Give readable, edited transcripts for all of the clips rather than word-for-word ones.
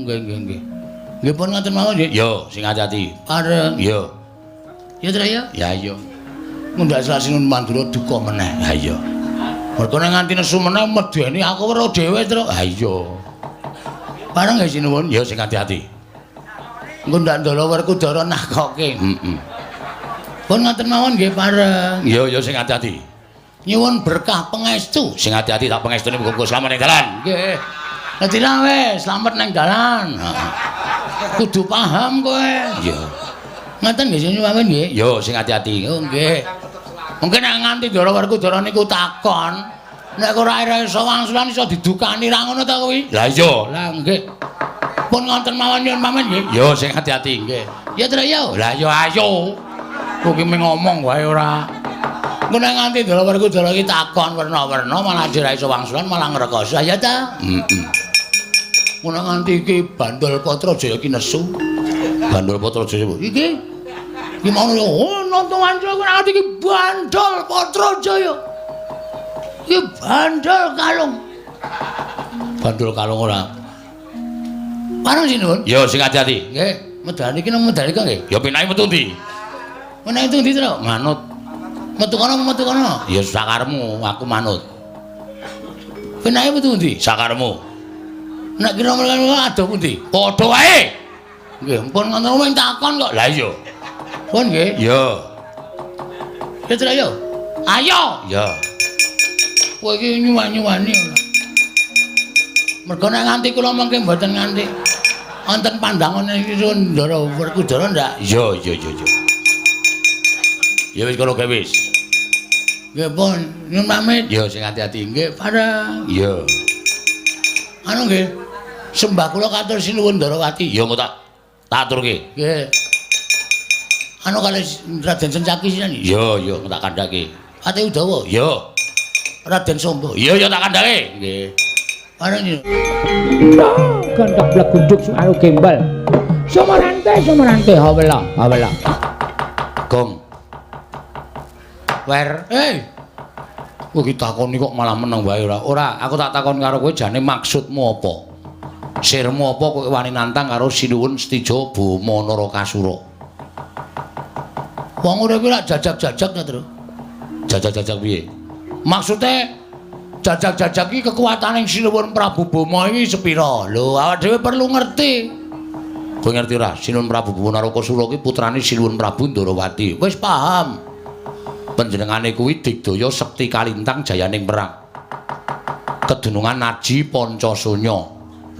nggih nggih nggih. Nggih pun ngoten mawon nggih. Yo, sing ati-ati. Pareng. Yo. Ya Tru ya. Ya iya. Ngundak Sinuwun Mandura duka meneh. Ha iya. Mergo nek nganti nesu meneh medeni aku weruh dhewe, Tru. Ha iya. Pareng nggih Sinuwun. Ya sing ati-ati. Engko ndak Ndara Werkudara nakoke. Heeh. Pun ngoten mawon nggih pareng. Ya ya sing ati-ati. Nyuwun berkah pangestu. Sing ati-ati tak pangestune muga-muga slamet ning dalan. Nggih. Dadi wis slamet ning dalan. Heeh. Kudu paham kowe. Iya. Ngoten nggih sing pamit nggih. Yo sing ati-ati. Oh nggih. Mungkin nek nganti Ndara Werkudara niku takon, nek ora iso wangsulan iso didukani ra ngono ta kuwi? Lah iya. Lah nggih. Pun ngoten mawon nyuwun pamit nggih. Yo sing ati-ati nggih. Ya Tru yo. Lah yo ayo. Kowe ki ngomong wae ora. Engko nek nganti Ndara Werkudara iki takon werna-werna malah ora iso wangsulan malah ngrekoso ya ta? Heeh. Ngono nganti iki Bandol Patrajaya iki nesu. Bandol Patrajaya iki. Iki mau oh nonton wancu aku nganti iki Bandol Patrajaya. Iki bandol kalung. Bandol kalung ora. Pareng sinuwun? Ya sing ati-ati. Nggih, medani iki nang medani kok nggih. Ya penake metu ndi? Meneh metu ndi, Tru? Manut. Metu kono metu kono. Ya sakaremu, aku manut. Penake metu ndi? Sakaremu. Nek kira-kira adoh pundi? Padha wae. Nggih, pun ngono mung takon kok. Lah iya. Pun nggih. Iya. Ya Tru yo. Ayo. Ya. Kowe iki nyuwani-nyuwani ora. Mergo nek nganti kula mengke mboten nganti wonten pandangane iki Ndara Werkudara ndak? Iya, iya, iya, iya. Ya wis kono gawe wis. Nggih pun, nyuwun pamit. Ya sing ati-ati nggih, pareng. Iya. Anu nggih. Sembah kula katur sinuwun Ndarawati. Ya engko tak aturke. Nggih. Anu kalih Raden Sencaki sinten? Iya, iya, tak kandhake. Ate Udawa? Iya. Raden Sombo? Iya, iya tak kandhake. Nggih. Pareng yo. Gendhok blegunduk suaru gembel. Sumarante sumarante hawela hawela. Gong. Wer, eh. Kowe iki takoni kok malah meneng wae ora? Ora, aku tak takon karo kowe jane maksudmu apa? Sirmu apa kowe wani nantang karo Sinuwun Setija Boma Narakasura? Wong urip iki lak jajak-jajak ta, Tru? Jajak-jajak piye? Maksude jajak-jajak iki kekuatane Sinuwun Prabu Boma iki sepira? Lho, awak dhewe perlu ngerti. Kowe ngerti ora? Sinuwun Prabu Boma Narakasura iki putrane Sinuwun Prabu Ndarawati. Wis paham. Panjenengane kuwi digdaya sekti kalintang jayaning perang. Kedunungan Aji Pancasunya.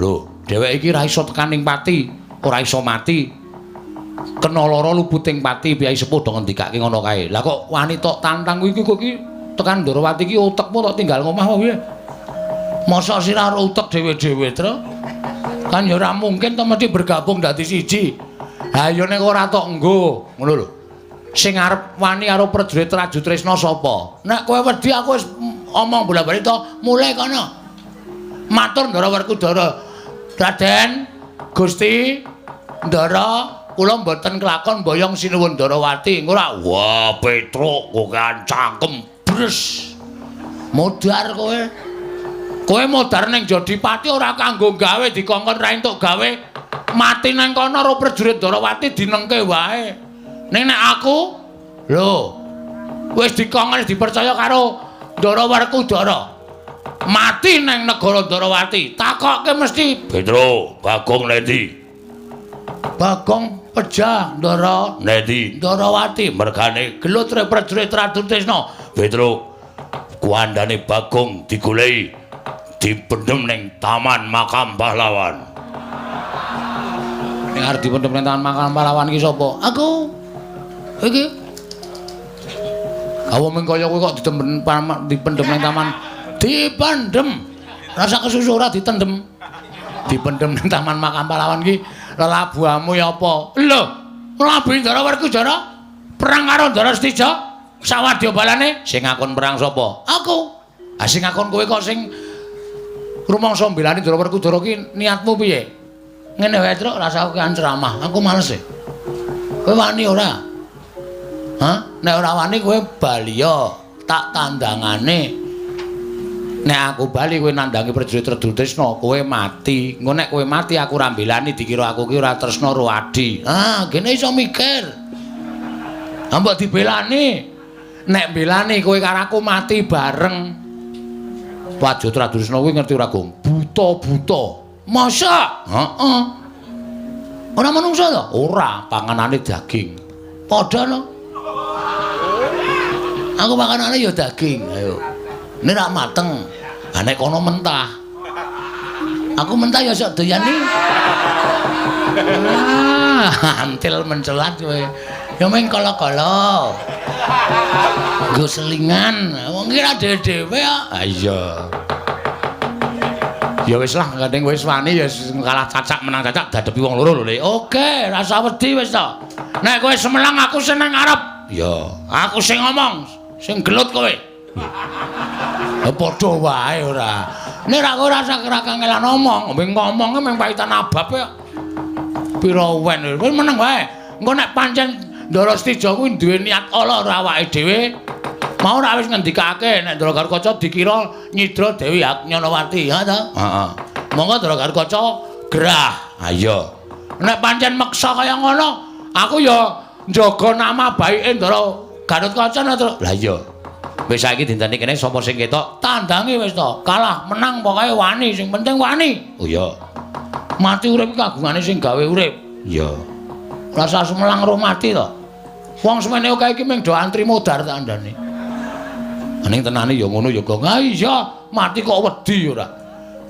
Lho, dheweke iki ora iso tekaning pati, ora iso mati. Kena lara luputing pati, piyai sepuh do ngendikake ngono kae. Lah kok wani tok tantang kuwi iki kowe iki tekan Ndarawati iki utekmu tok tinggal ngomah apa piye? Mosok sira karo utek dhewe-dhewe, Tru? Kan ya ora mungkin to mesti bergabung dadi siji. Ha ya nek ora tok nggo, ngono lho. Sing arep wani karo prajurit Trajutrisna sapa? Nek kowe wedi aku wis omong bola-bali to, mulih kono. Matur Ndara Werkudara. Raden, Gusti Ndara, kula mboten kelakon boyong Sinuwun Ndarawati. Ora, wah Petruk kokean cangkem bres. Modar kowe. Kowe modar ning Jodipati ora kanggo gawe dikongkon ra entuk gawe. Mati nang kono karo prajurit Ndarawati dinengke wae. Ning nek aku lho wis dikongkon dipercaya karo Ndara Werkudara. Mati nang negara Ndarawati, takokke mesti Petro, Bagong nendi? Bagong pejah Ndara nendi? Ndarawati mergane gelut re prajurit Trajutrisna. Petro, kuandane Bagong digoleki dipendhem ning Taman Makam Pahlawan. Ning arep dipendhem ning Taman Makam Pahlawan iki sapa? Aku. Iki. Awa mung kaya kowe kok didemben dipendhem ning taman. Dipendhem. Rasa kesusu ora ditendhem. Dipendhem ning Taman Makam Pahlawan iki lelabuhamu ya apa? Lho, mlabu Ndara Werkudara perang karo Ndara Setija. Sawadya balane sing ngakon perang sapa? Aku. Ah sing ngakon kowe kok sing rumangsa mbelani Ndara Werkudara ki niatmu piye? Ngene wae, Truk, rasa aku kan ceramah. Aku males e. Kowe wani ora? Hah? Nek ora wani kowe baliya, tak tandangane. Nek aku bali kowe nandangi prajurit Tresna, kowe mati. Engko nek kowe mati aku ora mbelani dikira aku ki ora tresna karo Adi. Ah, kene iso mikir. Ha mbok dibelani. Nek mbelani kowe karo aku mati bareng. Prajurit Tresna kuwi ngerti ora, Gong? Buta-buta. Masa? Heeh. Ora manungsa to? Ora, panganane daging. Padha no. Aku panganane ya daging, ayo. Ini rak mateng. Ha nek kono mentah. Aku mentah ya sok doyan iki. Ah, antil mencelat kowe. Ya mung kala-kala. Nggo selingan. Wong iki ra dhewe-dhewe kok. Ha iya. Ya wis lah, gandeng wis wani ya kalah cacak menang cacak dadepi wong loro lho, Le. Oke, rasa wedi wis to. Nek kowe semelang aku seneng arep. Ya, aku sing ngomong, sing gelut kowe. Ya padha wae ora. Nek ra kowe rasa kangelan ngomong, ngomong mung paitan abab kok. Pira wen, kowe meneng wae. Engko nek pancen Ndara Setija kuwi duwe niat ala ora awake dhewe. Mau ora wis ngendikake nek Ndara Garukaca dikira nyidra Dewi Nyanawati, ha ta? Heeh. Monggo Ndara Garukaca gerah. Ha iya. Nek pancen meksa kaya ngono, aku ya njaga nama baike Ndara Garukaca to. Lah iya. Wis saiki dinteni kene sapa sing ketok tandangi wis to. Kalah menang pokoke wani, sing penting wani. Oh iya. Mati urip iki kagungane sing gawe urip. Iya. Rasa sumelang roh mati to. Wong semene akeh iki mung do antri modar tak andane. Ning tenane ya ngono ya, Gong. Ha iya, mati kok wedi ora.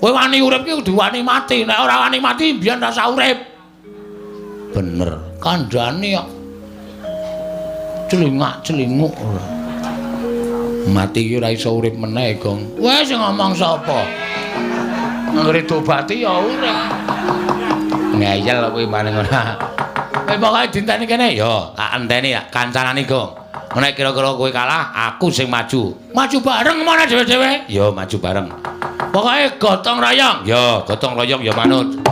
Kowe wani urip iki kudu wani mati. Nek ora wani mati mbiyen rasa urip. Bener. Kandhane kok celingak-celinguk ora. Mati iki ora iso urip meneh, Gong. Wes sing ngomong sapa? Anggere diobati ya urip. Ngeyel kowe maning ora. Kowe pokoke dinteni kene ya, tak enteni ya kancanane, Gong. Nek kira-kira kowe kalah, aku sing maju. Maju bareng mana dhewe-dhewe? Ya, maju bareng. Pokoke gotong royong. Ya, gotong royong ya manut.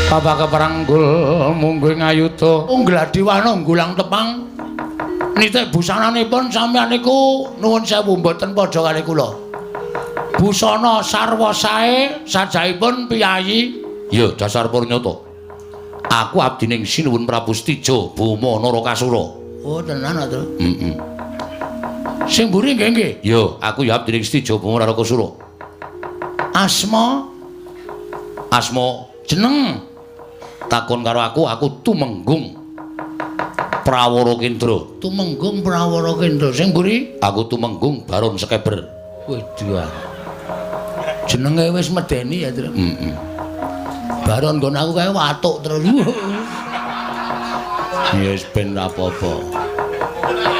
Bapak keperanggul mungguh ngayuda Unggladiwana nggulang tepang nitik busananipun sampeyan niku nuwun sewu mboten padha kali kula. Busana sarwa sae sajaipun piyayi. Ya dasar purnyata. Aku abdining Sinuwun Prabu Setija Boma Narakasura. Oh tenan ta? Heeh. Sing mburi nggih nggih. Ya aku ya abdining Setija Boma Narakasura. Asma asma jeneng takon karo aku, aku Tumenggung Prawara Kendra. Tumenggung Prawara Kendra. Sing mburi? Aku Tumenggung Baron Sekeber. Waduh. Jenenge wis medeni ya, Tru. Heeh. Baron nggon aku kae watuk terus. Ya wis ben ra apa-apa.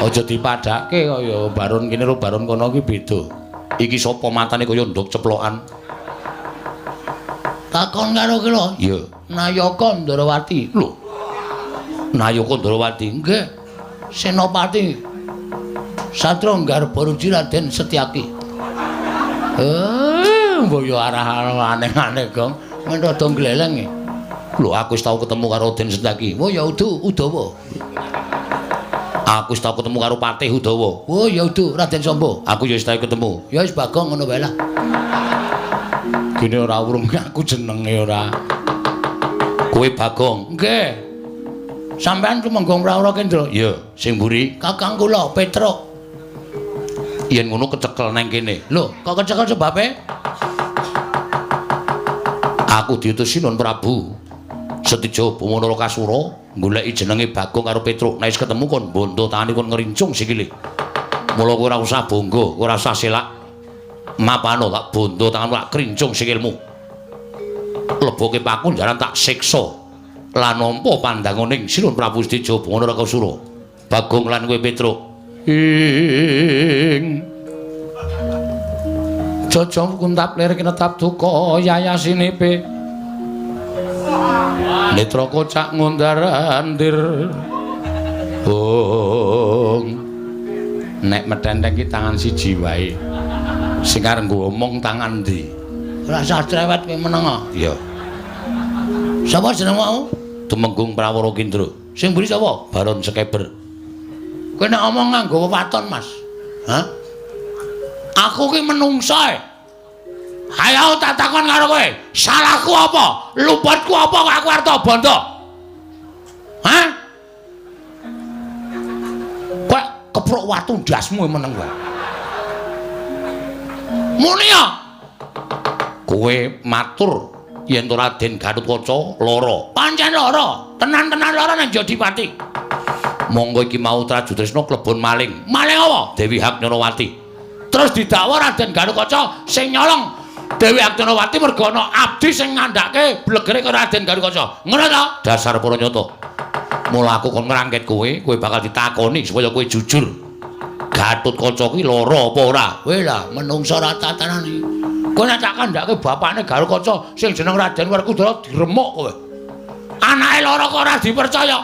Aja dipadhake kaya Baron kene karo Baron kono iki beda. Iki sapa matane kaya nduk ceplokan? Takon karo ki lho. Iya. Nayaka Ndrawati. Lho. Nayaka Ndrawati. Nggih. Senopati Satra Garbaruji Raden Setyaki. Mbok yo arah aneh-aneh, Gong. Men rada gleleng. Lho, aku wis tau ketemu karo Raden Setyaki. Oh ya udu Udawa. Aku wis tau ketemu karo Patih Udawa. Oh ya udu Raden Samba. Aku ya wis tau ketemu. Ya wis Bagong ngono wae lah. Gene ora urung aku jenenge ora. Kowe Bagong. Nggih. Sampeyan Tumenggung Prawara Kendra? Iya, sing mburi kakang kula Petruk. Yen ngono kecekel nang kene. Lho, kok kecekel sebabe? Aku diutus Sinuwun Prabu Setija Boma Narakasura Goleki jenenge Bagong karo Petruk. Nek wis ketemu kon bondo tangane kon ngrincung sikile. Mula kowe ora usah bangga, kowe ora usah selak. Mapano tak bondo tanganmu tak krincung sikilmu. Leboke paku jaran tak siksa. Lan nampa pandanganing Sinuwun Prabu Setijo Banga Narakasura. Bagong lan kowe Petruk. Ing Jojo kuntap lir kinetap duka yayasinipe. Netra kocak ngundar-andir. Bung. Nek metenteng ki tangan siji wae. Sing arep nggo omong tangan ndi? Ora usah cerewet kowe meneng. Iya. Sapa jenengmu mau? Tumenggung Prawara Kindra. Sing mburi sapa? Baron Sekeber. Kowe nek omong nganggo wewaton, Mas. Hah? Aku ki menungso e. Ayo tak takon karo kowe. Salahku apa? Luputku apa kok aku arep bondo? Hah? Kowe keprok watu ndasmu meneng kowe. Muni ya. Kowe matur yen to Raden Gatotkaca lara. Pancen lara, tenan-tenan lara nang Jodipati. Monggo iki mau Trajutrisna klebon maling. Maling apa? Dewi Haknyanawati. Terus didakwa Raden Gatotkaca sing nyolong Dewi Haknyanawati mergo ana abdi sing ngandhake blegere karo Raden Gatotkaca. Ngono to? Dasar para nyata. Mula aku kon ngrangket kowe, kowe bakal ditakoni supaya kowe jujur. Gatotkaca kuwi lara apa ora? Kowe lah menungsa ora tatanan iki. Kowe nek tak kandhake bapakne Gatotkaca sing jeneng Raden Werkudara diremuk kowe. Anake lara kok ora dipercaya.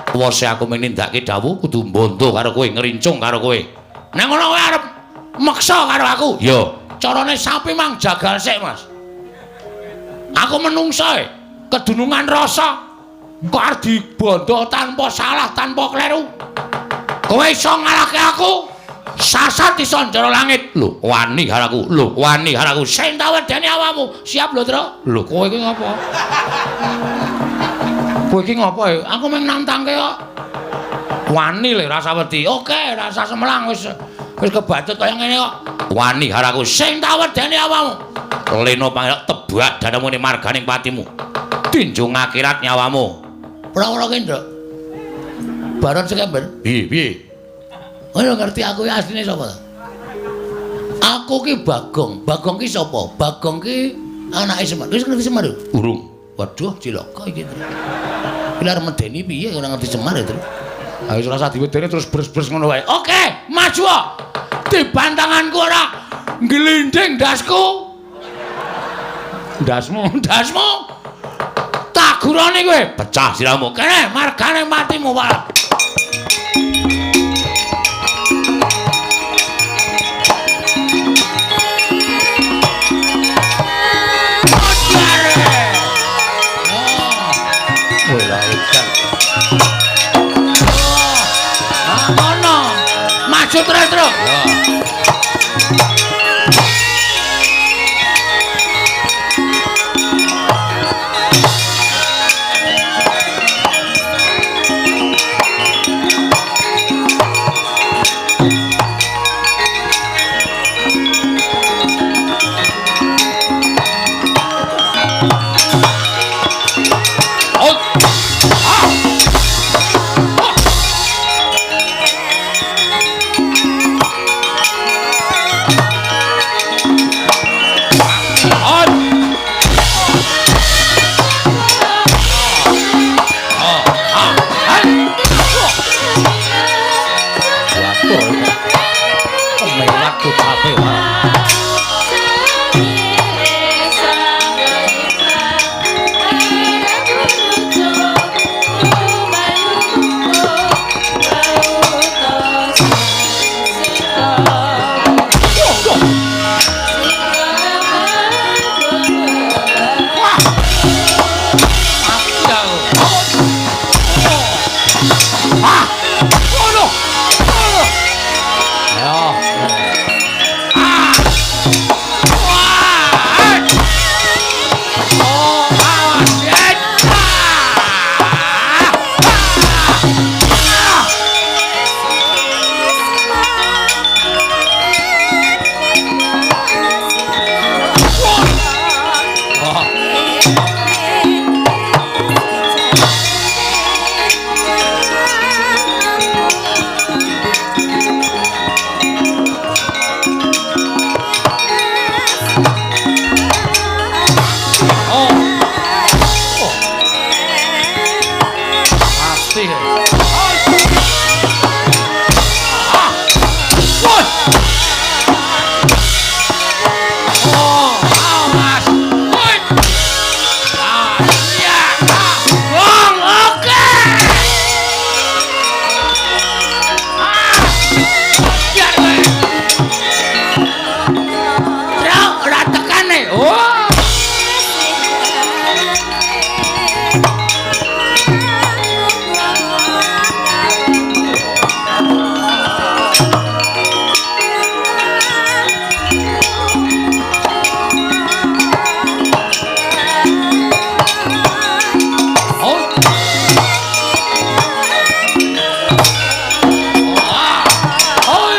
Wose aku menindakake dawuh kudu mbondo karo kowe, ngrincung karo kowe. Nek ngono kowe arep meksa karo aku? Ya, carane sapi mang jagal sik, Mas. Aku menungso e, kedunungan rasa kok arep dibondo tanpa salah, tanpa kleru. Kowe iso ngalahke aku? Sasat iso njero langit. Lho, wani karo aku. Lho, wani karo aku. Sing tak wedeni awakmu. Siap lho, Tru. Lho, kowe iki ngopo? Kowe iki ngopo e? Aku mung nantangke kok. Wani le rasa wedi. Oke, rasa semelang wis wis kebacut kaya ngene kok. Wani karo aku. Sing tak wedeni awakmu. Lena pangerak tebak dadamu ning marganing patimu. Tinjung akhirat nyawamu. Prawara Kendra. Baron Sekember. Piye, piye? Ora ngerti aku asline sapa ta? Aku ki Bagong. Bagong ki sapa? Bagong ki anake Semar. Wis ngerti Semar? Urung. Waduh, cilaka iki. Iki arep medeni piye ora ngerti Semar ya, Tru. Ayo ora usah diwedeni terus bres-bres ngono wae. Oke, maju. Dibantanganku ora ngglinding ndasku. Ndasmu, ndasmu. Tak gurane kowe, pecah sirahmu. Kene margane matimu, Pak. Maju terus, terus. Ya. Oh, awas. Woi. Ah, iya. Wong, oke. Ah. Biar kowe. Truk ora tekane. Oh. Oh. Ah. Oh.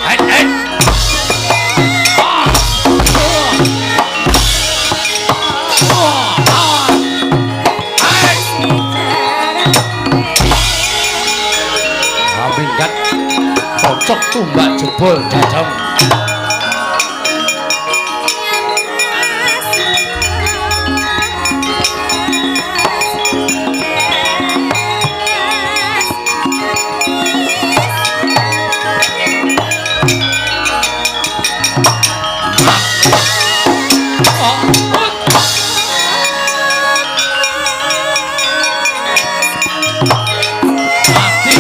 Hey, hey. Ah. Oh. Ah. Hey. Minggat cocok tumbak jebol jajang. Mati.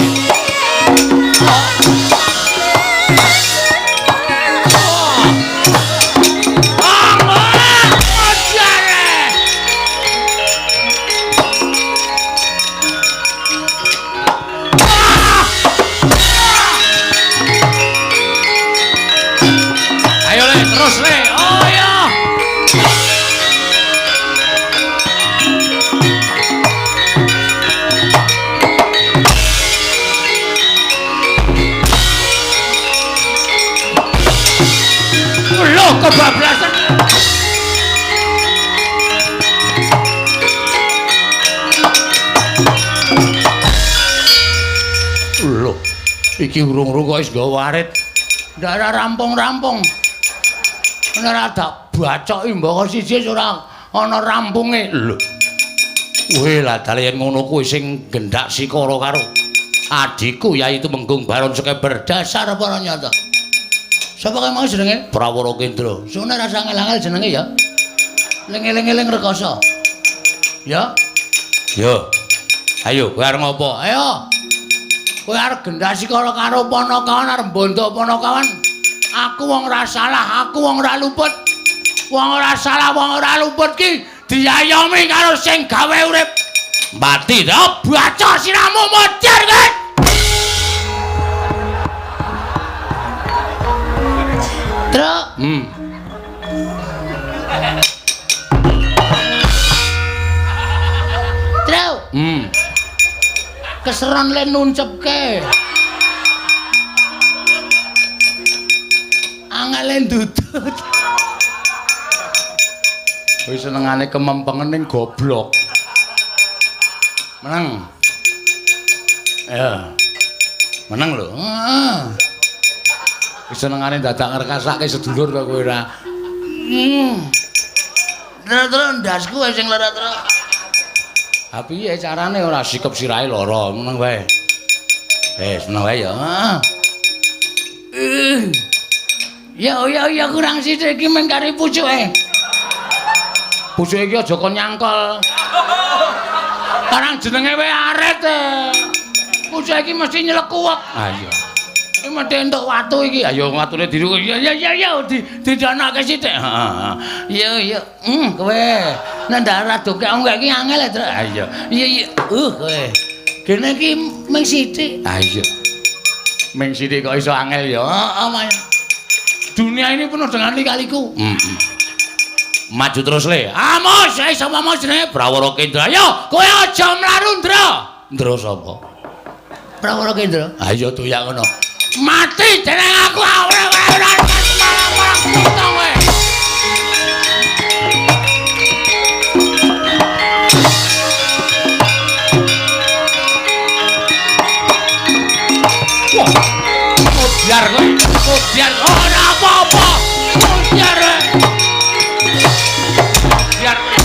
Ayo le, terus le. Oh ya. Loh, kebablasan. Loh, iki urung-urung kok wis nggawa warit. Ndak ora rampung-rampung. Ora tak bacoki mbaka siji ora ana rampunge. Lho. Weh, lah dalah yen ngono kuwi sing gendak sikara karo adhiku yaitu Menggung Baron Sekeber. Dasar apa nyata? Sapa kae mau jenenge? Prawara Kendra. Sune rasa angel-angel jenenge ya. Ling-eling-eling rekoso. Ya. Yo. Ayo, kowe arep ngopo? Ayo. Kowe arep gendak sikara karo Panakawan arep mbondo Panakawan. Aku wong ora salah, aku wong ora luput. Wong ora salah, wong ora luput ki diayomi karo sing gawe urip. Mati to, baca siramu modar kowe. Truk. Truk. Keseran le nuncepke. Angele ndudut. Wis senengane kemempengen ning goblok. Meneng. Ya. Meneng lho. Heeh. Wis senengane dadak ngrekasake sedulur kok kowe ora. Terus ndasku wae sing lara terus. Ha piye carane ora sikep sirahe lara, meneng wae. Wis meneng wae ya. Heeh. Ya ya ya kurang sithik iki mung kari pucuke. Pucuke iki aja kon nyangkol. Karang jenenge wae aret. Pucuke iki mesti nyelekuwek. Ha iya. Iki mesti entuk watu iki. Ayo watune diru. Ya ya ya ya didanake sithik. Heeh. Iya iya. Kowe. Nek ndak ora dokek iki angel, Tru. Ha iya. Iya iya. Kowe. Dene iki mung sithik. Ha iya. Mung sithik kok iso angel ya. Heeh, Mas. Dunia ini penuh dengan lika-liku. Maju terus le. Amos, sapa mau jenenge? Prawara Kendra. Ayo, kowe aja mlaru, Ndra. Ndra sapa? Prawara Kendra. Ayo doyak ngono. Mati jeneng aku ora ora malah-malah tutang kowe. Wah. Biar kowe, biar ora apa-apa. Biar. Biar kowe.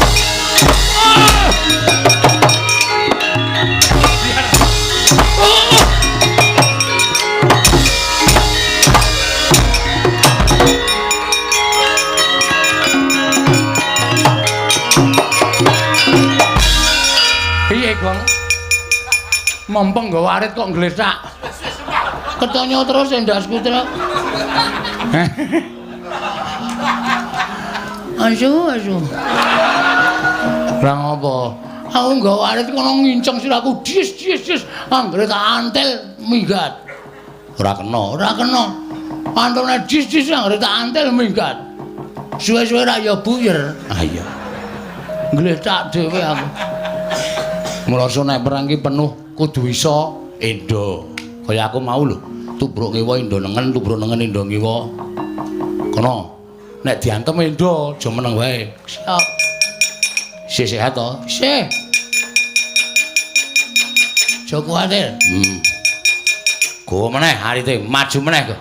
Piye, Gong? Mempeng nggawa arit kok nglethak. Ketonyo terus endasku, Truk. Asu, asu. Lah ngopo? Aku nggawa arit kono nginceng sirahku dis dis dis. Anggere tak antel minggat. Ora kena, ora kena. Antone dis dis anggere tak antel minggat. Suwe-suwe ra ya buyer. Ah iya. Nglethak dhewe aku. Mula nek perang ki penuh kudu iso endo. Kaya aku mau lho, tubruk ngiwa endo nengen, tubruk nengen endo ngiwa. Kono. Nek diantem endo, aja meneng wae. Siap. Isih sehat to? Isih. Aja kuwatir. Gowo meneh arite, maju meneh kok.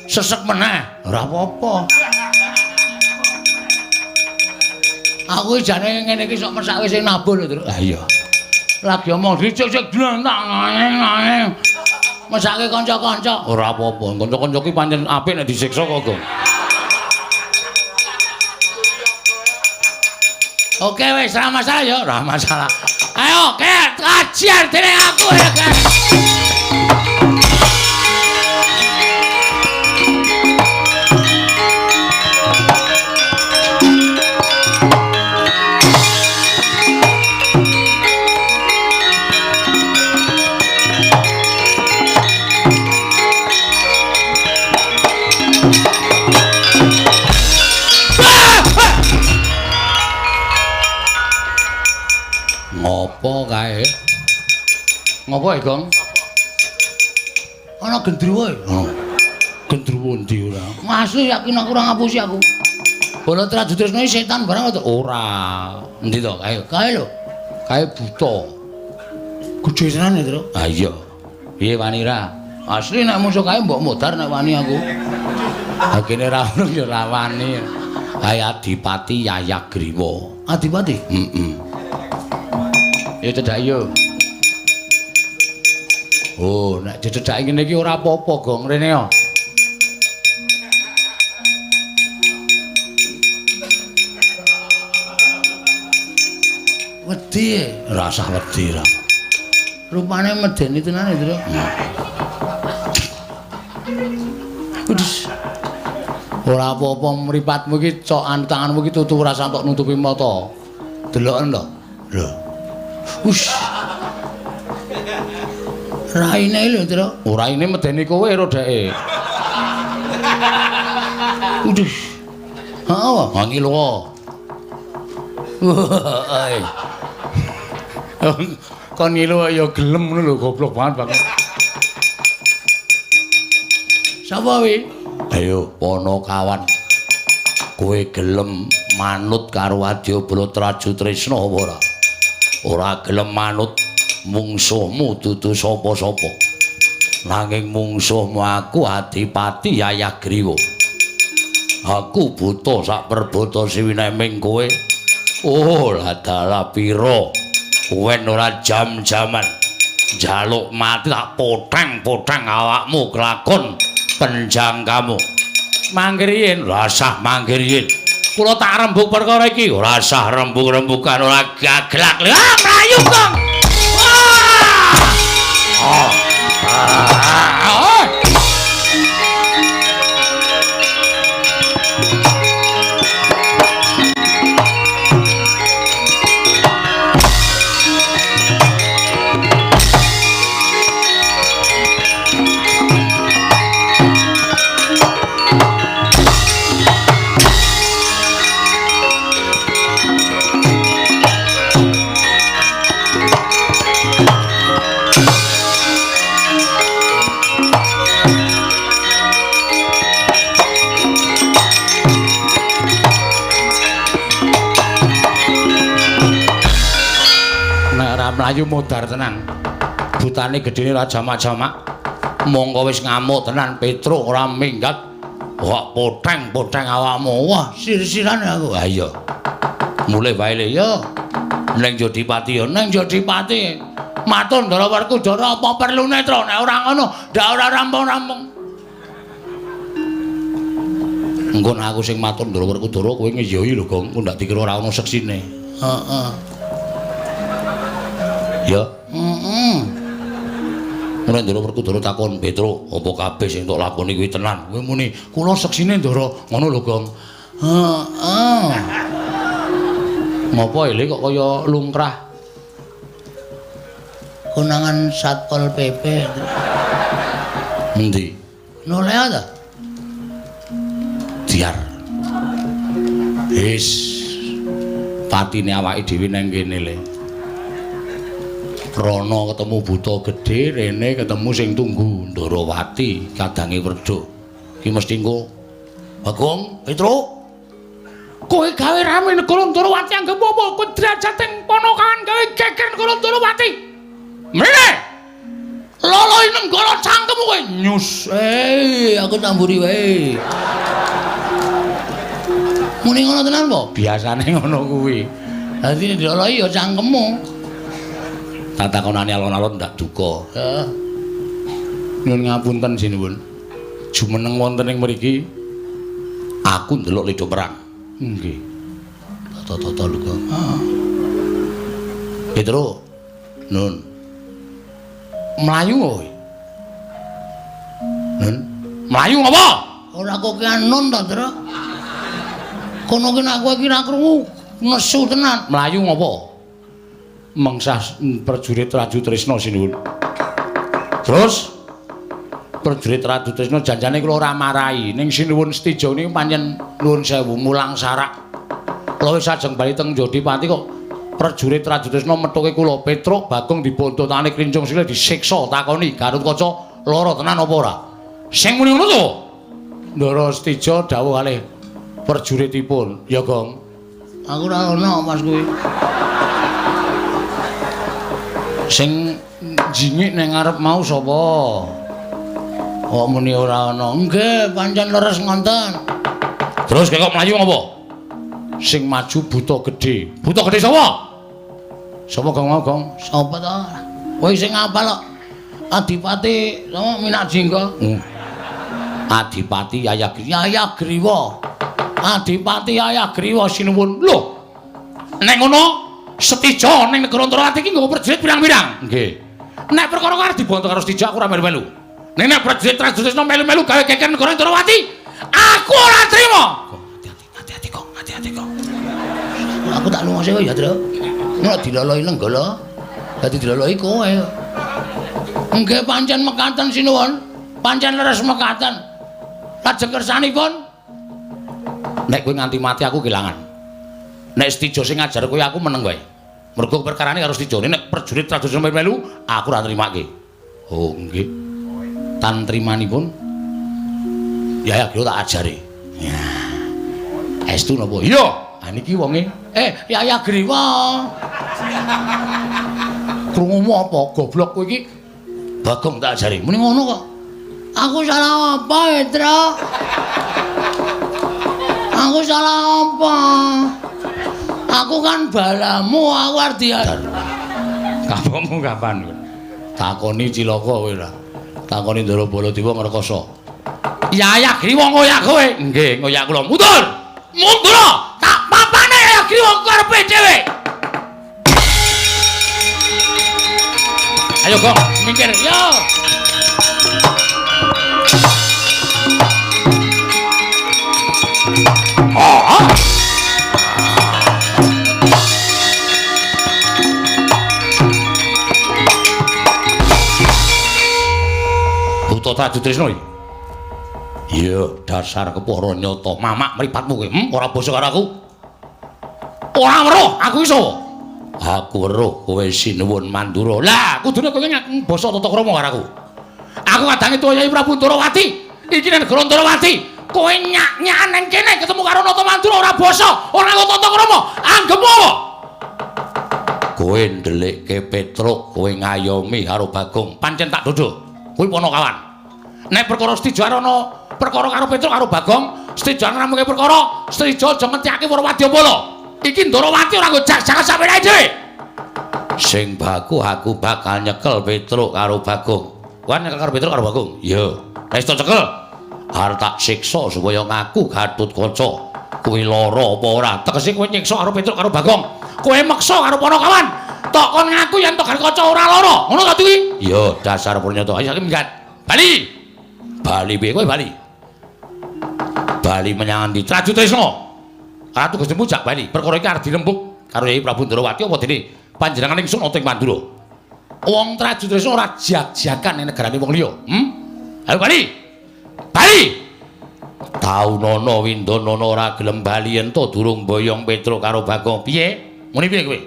Sesek meneh, ora apa-apa. Aku jane ngene iki sok mesake sing nabuh lho, Truk. Ha iya. Lagi omong dicek-cek dlentak ngene. Mesake kanca-kanca. Ora apa-apa, kanca-kanca ki pancen apik nek disiksa kok, Gong. Oke wis, ora masalah ya, ora masalah. Ayo, Ket, ajar dene aku ya, Ket. Ngopo kae? Ngopo e, Gong? Ana gendruwo e. Oh. Gendruwo ndi ora? Asli yakin aku ora ngapusi aku. Bala Trajutresna iki setan barang to? Ora. Endi to kae? Kae lho. Kae buta. Gedhe tenan e, Truk. Ha iya. Piye wani ra? Asli nek musuh kae mbok modar nek wani aku. Ha kene ra ono ya ora wani. Kae Adipati Yayagriwa. Adipati? Heeh. Ya cedhak yo. Oh, nek dicedhaki ngene iki ora apa-apa, Gong, rene yo. Wedi, ora usah wedi ra. Rupane medeni tenan e, Truk. Wedhus. Ora apa-apa mripatmu iki cokan tanganmu iki tutu ora santok nutupi mata. Deloken to. Lho. Ush. Raine lho, Truk. Oh, raine medeni kowe ro dheke. Uduh. Heeh, ha ngilu. Kon ngilu ya gelem ngono lho, goblok banget banget. Sapa wi? Ayo Panakawan. Kowe gelem manut karo Adyabala Trajutresna apa ora? Ora gelem manut mungsuhmu dudu sapa-sapa. Nanging mungsuhmu aku Adipati Yayagriwa. Aku buta sak perbata siwineming kowe. Oh, ladalah pira? Kowe ora jam-jaman. Njaluk mati tak poteng-poteng awakmu kelakon penjangkamu. Mangkir yen, rasah mangkir yen. Kula tak rembug perkara iki, ora sah rembug-rembugan ora gaglak. Ah, mlayu, Kang. Wah! Oh. Ah. Mlayu modar tenan. Butane gedene ora jamak-jamak. Mongko wis ngamuk tenan Petruk ora minggat. Kok poteng-poteng awakmu. Wah, sir-siran aku. Ha iya. Mulih wae le ya. Ning Jodipati ya, ning Jodipati. Matur Ndara Werkudara apa perlune, Tru? Nek ora ngono, ndak ora rampung-rampung. Engko nek aku sing matur Ndara Werkudara kowe ngeyoi lho, Gong. Engko ndak dikira ora ono seksine. Heeh. Ya. Heeh. Ora Ndara Werkudara takon, "Petruk, apa kabeh sing tok lakoni kuwi tenan?" Kowe muni, "Kula seksine Ndara." Ngono lho, Gong. Heeh. Ngopo ele kok kaya lungkrah? Konangan Satpol PP. Endi? Noleh ta? Diar. Wis. Patine awake dhewe nang kene le. Rono ketemu buta gedhe, rene ketemu sing tunggu Ndarawati kadange Werda. Iki mesti engko Bagong, Petruk. Kowe gawe rame negara Ndarawati anggep apa? Kowe derajate ponokan gawe geger negara Ndarawati. Mrene. Loloi nenggala cangkemmu kowe nyus. Aku tamburi wae. Muni ngono tenan po? Biasane ngono kuwi. Dadi diloloi ya cangkemmu. Tatakonane alon-alon ndak duka. Heeh. Nyuwun ngapunten sinuwun. Jumeneng wonten ing mriki aku ndelok lido perang. Nggih. Tata-tata lho, Kang. Heeh. Petro. Nun. Mlayu kowe. Nun. Mlayu ngopo? Ora kok ki nun ta, Tru. Kono ki nek kowe ki ra krungu nesu tenan. Mlayu ngopo? Mengsah prajurit Raju Tresna sinuwun. Terus prajurit Raju Tresna janjane kula ora marahi ning sinuwun Setija niku pancen nuwun sewu mulang sarak. Kula wis ajeng bali teng Jodipati kok prajurit Raju Tresna methuke kula Petruk Bagong dibontotane klincung sikile disiksa takoni Gatotkaca lara tenan apa ora? Sing muni ngono to? Ndara Setija dawuh kalih prajuritipun, "Ya, Gong." Aku ora ono pas kuwi. Sing jingik ning ngarep mau sapa? Kok muni ora ana? Nggih, pancen leres ngonten. Terus kok mlayu ngopo? Sing maju buta gedhe. Buta gedhe sapa? Sapa Gong mau, Gong? Sapa to? Kowe sing ngapal kok. Adipati sapa Minak Jingga? Adipati Yaya Griwa. Adipati Yaya Griwa sinuwun. Lho. Nek ngono Setija ning negara Antarawati iki nggawa prajurit pirang-pirang. Nggih. Nek perkara arep dibonto karo Setija aku ora melu-melu. Nek nek prajurit Rajutresna melu-melu gawe geger negara Antarawati, aku ora trima. Hati-hati, hati-hati kok, hati-hati kok. Aku tak lunga sik ya, Tru. Nek diloloi lenggala, dadi diloloi kowe. Nggih pancen mekaten sinuwun. Pancen leres mekaten. Lajeng kersanipun nek kowe nganti mati aku kelangan. Nek Setija sing ngajar kowe aku meneng wae. Mergo perkarane karo Setija. Nek prajurit Rajutresna melu aku ora nrimake. Oh, nggih. Tan trimanipun ya ya tak ajari. Ya. Estu napa? Iya. Ha niki wonge. Yaya Griwa. Krungumu apa? Goblok kowe iki. Bagong tak ajari. Muni ngono kok. Aku salah apa, Tru? Aku salah apa? Aku kan balamu, aku arep diajar. Kapomu kapan kowe? Takoni cilaka kowe ora. Takoni Ndara Baladewa ngrekoso. Yaya Griwa ngoyak kowe. Nggih, ngoyak kula. Mundur. Mundur. Tak papane Yaya Griwa karepe dhewe. Ayo, Gong, minggir. Yo. Oh. Buta Rajutresna iki. Iya, dasar kepara nyata. Mamak mripatmu kowe. Ora basa karo aku. Ora weruh, aku iso. Aku weruh kowe sinuwun Mandura. Lah, kudune kowe ngaku basa tata krama karo aku. Aku kadange tuwa Yai Prabu Ndarawati. Iki nang negara Ndarawati. Kowe nyak-nyakan nang kene ketemu karo Nata Mandura ora basa, ora nganggo tata krama. Anggepmu apa? Kowe ndelikke Petruk, kowe ngayomi karo Bagong. Pancen tak dodho. Kuwi ponokawan. Nek perkara Setija ana perkara karo Petruk karo Bagong, Setija ngramuke perkara, Setija aja ngentekake para wadyabala. Iki Ndarawati ora nggo jak-jakan sampeyan dhewe. Sing baku aku bakal nyekel Petruk karo Bagong. Kowe nyekel karo Petruk karo Bagong? Iya. Nek iso cekel, arep tak siksa supaya ngaku Gatotkaca. Kuwi lara apa ora? Tegese kowe nyiksa karo Petruk karo Bagong. Kowe meksa karo ponokawan. Tok kon ngaku yen to Gatotkaca ora lara. Ngono ta kuwi? Iya, dasar purnyata. Ayo saiki minggat. Bali. Bali piye kowe bali? Bali menyang endi? Trajutresna. Ratu Gusti Pujak bali. Perkara iki arep dirembug karo Yai Prabu Ndrawati apa dene panjenengan ingsun ana ing Mandura. Wong Trajutresna ora jak-jakan ning negarane wong liya. Ayo bali. Bali. Taunana Windanana ora gelem bali ento durung boyong Petruk karo Bagong. Piye? Muni piye kowe?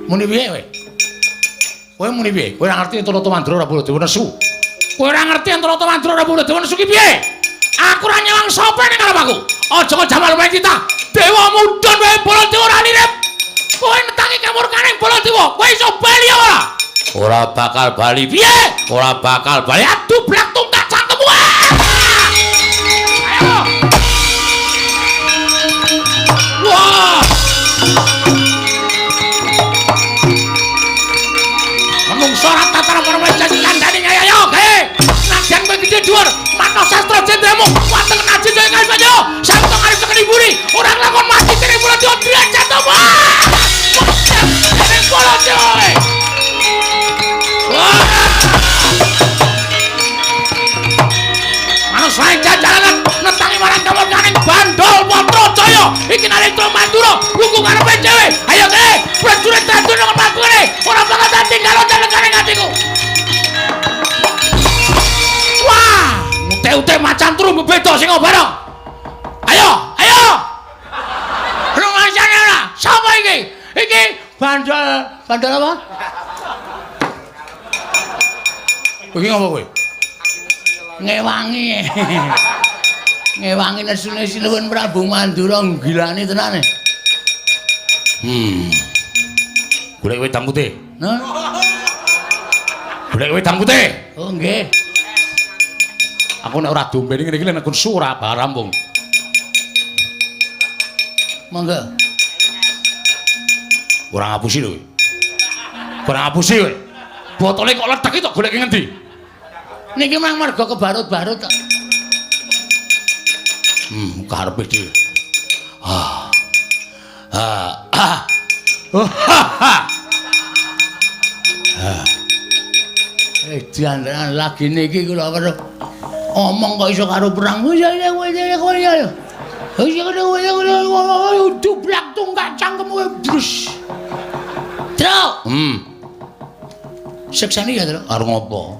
Muni piye kowe? Kowe muni piye? Kowe ora ngerti Antarata Mandura ora Baladewa nesu. Kowe ora ngerti Antarata Mandura ora Baladewa nesu ki piye? Aku ora nyawang sapa ning ngarep aku. Aja kok jamal wae kita. Dewa mudhun wae Baladewa ora lirip. Kowe netangi kamurkane Baladewa. Kowe iso bali ora? Ora bakal bali. Piye? Ora bakal bali. Aduh blak tungkak cangkemmu. Ayo. Wah. Menungso ora tataran para meja kandhane ayo gawe. Nadyan kowe gedhe dhuwur, manah sastra jendramu, wateng naji jaya kae santo arep tekeni mburi, ora nglakon mati dening Baladewa derajat apa? Dening Baladewa. Manus lain jajalanan netangi marang kamurkaning Bandol Patrajaya. Iki Narendra Mandura lungguh ngarepe dhewe. Ayo kene, prajurit Trajuna mlaku kene. Ora bakal tak tinggal negane atiku. Wah, ute-ute macan turu bebeda sing bareng. Ayo, ayo. Rumasane ora? Sapa iki? Iki Bandol, Bandol apa? Iki ngopo kowe? Ngewangi. Ngewangi nesune Sinuwun Prabu Mandura nggilani tenane. Golek wedang putih. Nah. Golek wedang putih. Oh nggih. Aku nek ora dombene ngene iki nek nesu ora bakal rampung. Monggo. Ora ngapusi lho kowe. Ora ngapusi kowe. Botole kok ledek iki tok goleke ngendi? Niki mang mergo kebarut-barut kok. Karepe dhewe. Ah. Ah. Ah. Ah. Jangan lagi niki kula weruh omong kok iso karo perang. Ya ya ya ya. Dublak tungkak cangkemmu brus. Truk. Seksani ya, Truk. Arep ngopo?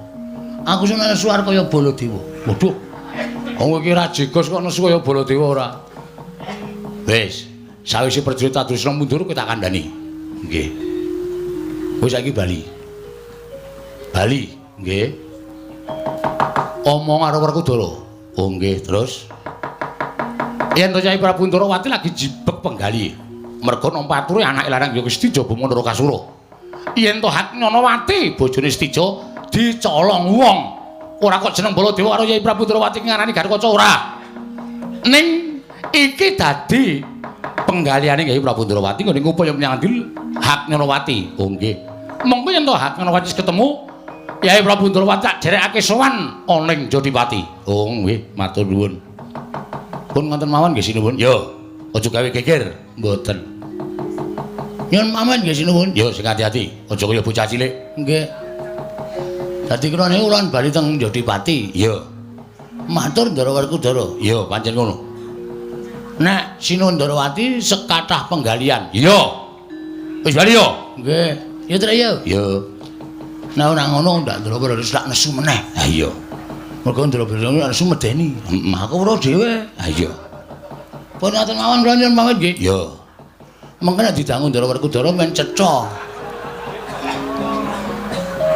Aku seneng nesu arep kaya Baladewa. Waduh. Wong iki ra jegos kok nesu kaya Baladewa ora. Wis, sawise prajurit Tadusna mundur kowe tak kandhani. Nggih. Kowe saiki bali. Bali, nggih. Omong karo Werkudara. Oh nggih, terus yen to Kyai Prabu Ndrawati lagi jibek penggali. Merga nampa ature anake lanang ya Stija Bama Narakasura. Yen to Hak Nyanawati bojone Stija dicolong wong. Ora kok jeneng Baladewa karo Kyai Prabu Ndrawati ngarani Gatotkaca ora. Ning iki dadi penggaliane Kyai Prabu Ndrawati nggone ngupaya menyang Hak Nyanawati. Oh nggih. Monggo yen to Hak Nyanawati wis ketemu Kyai Prabu Ndrawati tak derekake sowan ana ing Jodipati. Oh nggih, matur nuwun. Pun ngoten mawon nggih sinuwun. Yo, aja gawe geger. Mboten. Nyuwun pamit nggih sinuwun. Yo sing ati-ati, aja kaya bocah cilik. Nggih. Dadi kula niku kula bali teng Jodipati. Iya. Matur Ndara Werkudara. Iya, pancen ngono. Nek Sinuwun Ndrawati sekathah penggalian. Iya. Wis bali yo. Nggih. Ya Trek yo. Iya. Nek ora ngono ndak Ndrawara wis tak nesu meneh. Ha iya. Mergo Ndrawara nesu medeni. Heeh, aku ora dhewe. Ha iya. Pun ngoten mawon kula nyuwun pamit nggih. Iya. Mengko nek didangu Ndara Werkudara men cetha.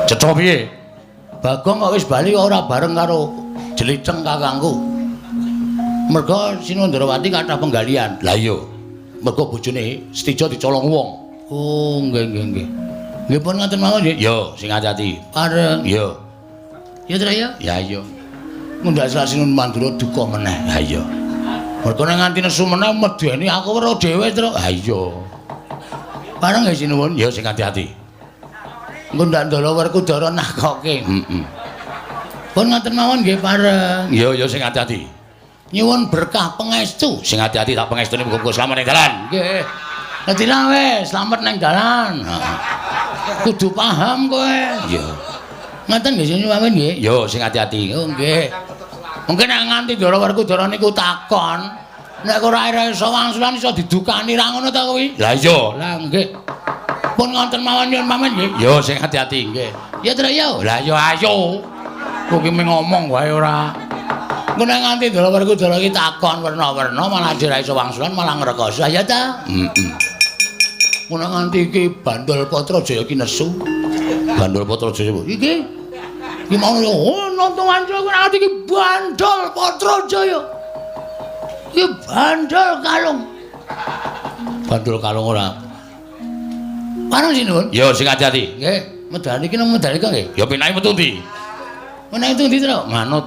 Cetha piye? Bagong kok wis bali ora bareng karo Jeliceng kakangku. Mergo Sinuwun Ndrawati kathah penggalian. Lah iya. Mergo bojone Stija dicolong wong. Oh, nggih nggih nggih. Nggih pun ngoten mawon nggih. Yo, sing ati-ati. Pareng. Yo. Ya Trek ya. Ya iya. Mundhak Sinuwun Mandura duka meneh. Ha iya. Mergo nek nganti nesu meneh medeni aku weruh dhewe, Truk. Ha iya. Pareng nggih Sinuwun. Yo sing ati-ati. Engko ndak Ndara Werkudara nakoke. Heeh. Pun ngoten mawon nggih pareng. Yo yo sing ati-ati. Nyuwun berkah pangestu. Sing ati-ati tak pangestune muga-muga slamet ing dalan. Nggih. Dadi lah wis, slamet nang dalan. Kudu paham kowe. Iya. Ngoten nggih sing pamit nggih. Yo sing ati-ati. Oh nggih. Mungkin nek nganti Ndara Werkudara niku takon, nek ora iso wangsulan iso didukani ra ngono ta kuwi? Lah iya, lah nggih. Pun ngoten mawon nyuwun pamit nggih. Yo sing ati-ati nggih. Ya Tru yo. Lah yo ayo. Kowe ki ngomong wae ora. Engko nek nganti Ndara Werkudara iki takon werna-werna malah ora iso wangsulan malah ngrekoso. Ya ta? Heeh. Ngono nganti iki Bandul Patrajaya iki nesu. Bandul Patrajaya iki iki mau oh nonton wancul kuwi nganti iki Bandul Patrajaya. Iki bandul kalung. Bandul kalung ora. Pareng sinuwun? Ya sing ati-ati. Nggih, medal iki nang medal iki nggih. Ya penake metu ndi? Meneh itu ndi, Tru? Manut.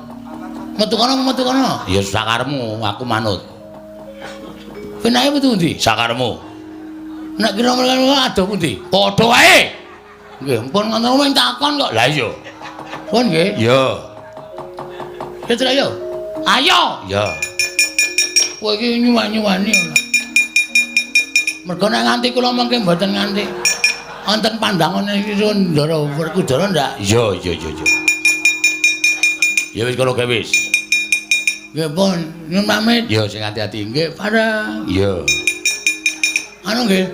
Metu kono metu kono. Ya sakaremu, aku manut. Penake metu ndi? Sakaremu. Nek kira-kira adoh pundi? Padha wae. Nggih, pun ngono mung takon kok. Lah iya. Pun nggih. Ya. Ya Tru yo. Ayo. Ya. Kowe iki nyuwani-nyuwani ora. Mergo nek nganti kula mengke mboten nganti wonten pandangane iki Ndara Werkudara ndak? Iya iya iya iya. Ya wis kono gawe wis. Nggih pun, nyuwun pamit. Ya sing ati-ati. Nggih, pareng. Iya. Anu nggih.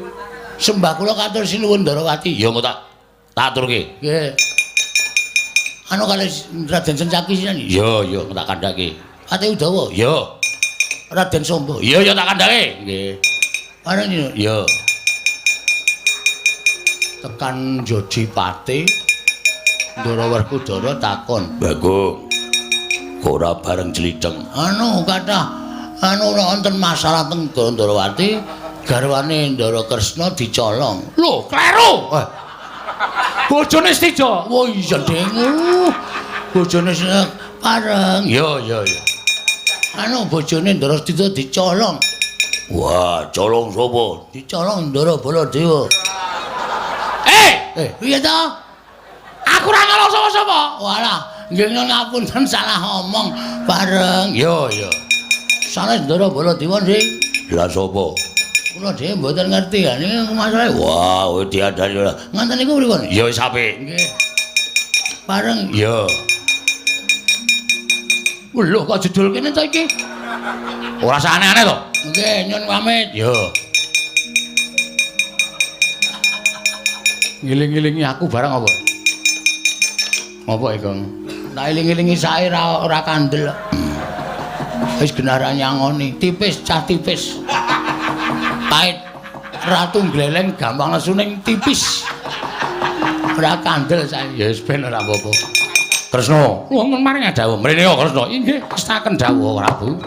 Sembah kula katur sinuwun Ndarawati. Ya engko tak aturke. Nggih. Anu kalih Raden Sencaki sinten? Iya iya tak kandhake. Ate Udawa. Iya. Raden Sombo. Iya iya tak kandhake. Nggih. Pareng nyuwun. Iya. Tekan Jodipati Ndara Werkudara takon, "Bagong, ora bareng jlitheng?" Anu kathah anu ora wonten masalah teng Ndarawati, garwane Ndara Kresna dicolong. Lho, kleru. Bojone Stija. Oh iya, Ding. Bojone pareng. Iya iya iya. Anu bojone Ndara Stija dicolong. Wah, colong sapa? Dicolong Ndara Baladewa. Piye ta? Aku ora nyolong sapa-sapa. Walah, nggih ngapunten salah omong bareng. Iya, iya. Sanes Ndara Baladewa nggih. Lah sapa? Kula dhewe mboten ngerti ya niki masalahe. Wah, kowe diadani ora. Ngoten niku pripun? Ya wis apik. Nggih. Bareng. Iya. Lho kok jedul kene to iki? Ora usah aneh-aneh to. Nggih, nyun pamit. Iya. Ngiling-ngilingi aku barang apa? Apa iki, Kang? Tak iling-ilingi sae ora kandel. Wis genah ra nyangoni, tipis cah tipis. Pait ratu gleleng gampang nesu ning tipis. Ora kandel sae. Ya wis ben ora apa-apa. Kresna, nuwun maring dawuh. Mrene yo Kresna. Inggih, kestaken dawuh Prabu.